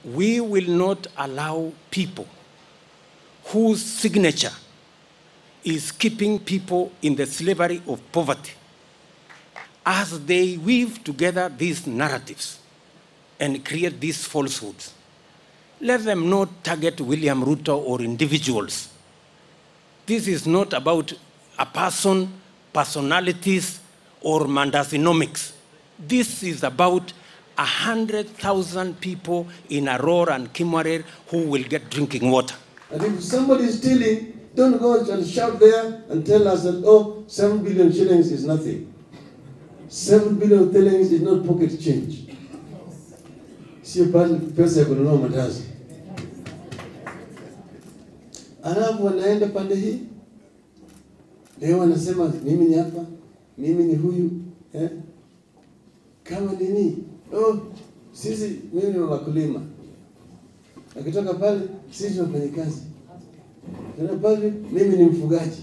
We will not allow people whose signature is keeping people in the slavery of poverty, as they weave together these narratives and create these falsehoods. Let them not target William Ruto or individuals. This is not about a person, personalities, or mandasinomics. This is about 100,000 people in Aurora and Kimwarer who will get drinking water. And if somebody is stealing, don't go and shout there and tell us that, oh, 7 billion shillings is nothing. 7 billion shillings is not pocket change. Sio pesa ya kununua mandazi. Alafu wanaenda pande hii. Leo wanasema mimi ni hapa, mimi ni huyu, kama nini? Oh, sisi mimi ni wakulima. Akitoka pale sisi tunafanya kazi. Tena pale mimi ni mfugaji.